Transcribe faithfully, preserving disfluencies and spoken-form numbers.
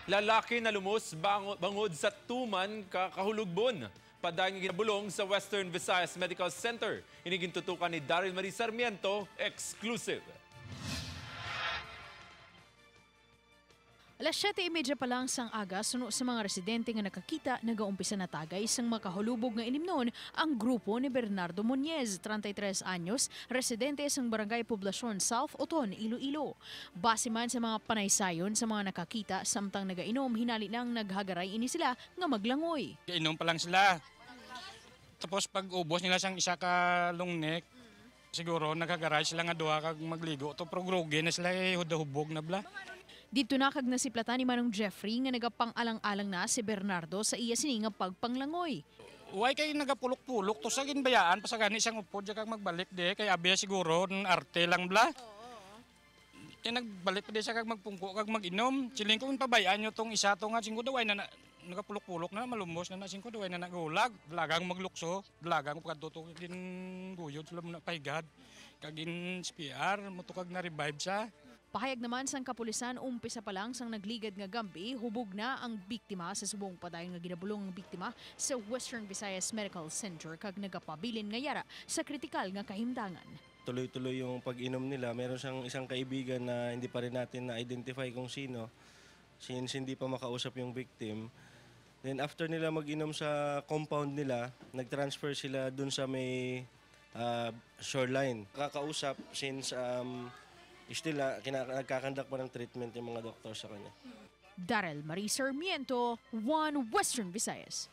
Lalaki nalumos bango-, bangod sa tuman ka kahulogbon. Padayon nga ginabulong sa Western Visayas Medical Center. Ini gintutukan ni Daryl Marie Sarmiento, exclusive. Alas siyete y media pa lang sang aga, suno sa mga residente nga nakakita, nagaumpisa na tagay sang makahulubog nga ilimnon ang grupo ni Bernardo Muñez, treinta y tres anyos, residente sang Barangay Poblacion South, Oton, Iloilo. Base man sa mga panaysayon sa mga nakakita, samtang nagainom, hinali nang naghagaray ini sila nga maglangoy. Inom pa lang sila. Tapos pag ubos nila sang isa ka long neck, siguro naghagaray sila nga duha kag magligo to, pero groggy na sila, eh, hudahubog na bala. Didto na kag nasiplatan ni Manong Jeffrey nga nagapang-alang-alang na si Bernardo sa iya sini nga pagpanglangoy. Way kay nagapulok-pulok to sa ginbayaan pa sa gani sang upod siya kag magbalik di kay abi siguro n-, arte lang bala. Kay nagbalik pa di siya kag magpungko kag mag-inom. Siling ko, "Pabay-an nyo tong isa to nga singko daw ay na, na nagapulok-pulok na, malumos na na singko daw ay na nagulag." Dalagang maglukso, dalagang pagkadto to ginguyod sila muna pahigad. Kag gin-C P R, mo to kag na-revive siya. Pahayag naman sang kapulisan, umpisa pa lang sang nagligad nga gambi, hubog na ang biktima sa subong padayon nga ginabulong ang biktima sa Western Visayas Medical Center kag nagapabilin nga yara sa kritikal nga kahimtangan. Tuloy-tuloy yung pag-inom nila. Meron siyang isang kaibigan na hindi pa rin natin na-identify kung sino, since hindi pa makausap yung victim. Then after nila mag-inom sa compound nila, nag-transfer sila dun sa may, ah, shoreline. Kakausap since, um, still, ah, kina-, nagkakandak pa ng treatment yung mga doktor sa kanya. Daryl Marie Sarmiento, One Western Visayas.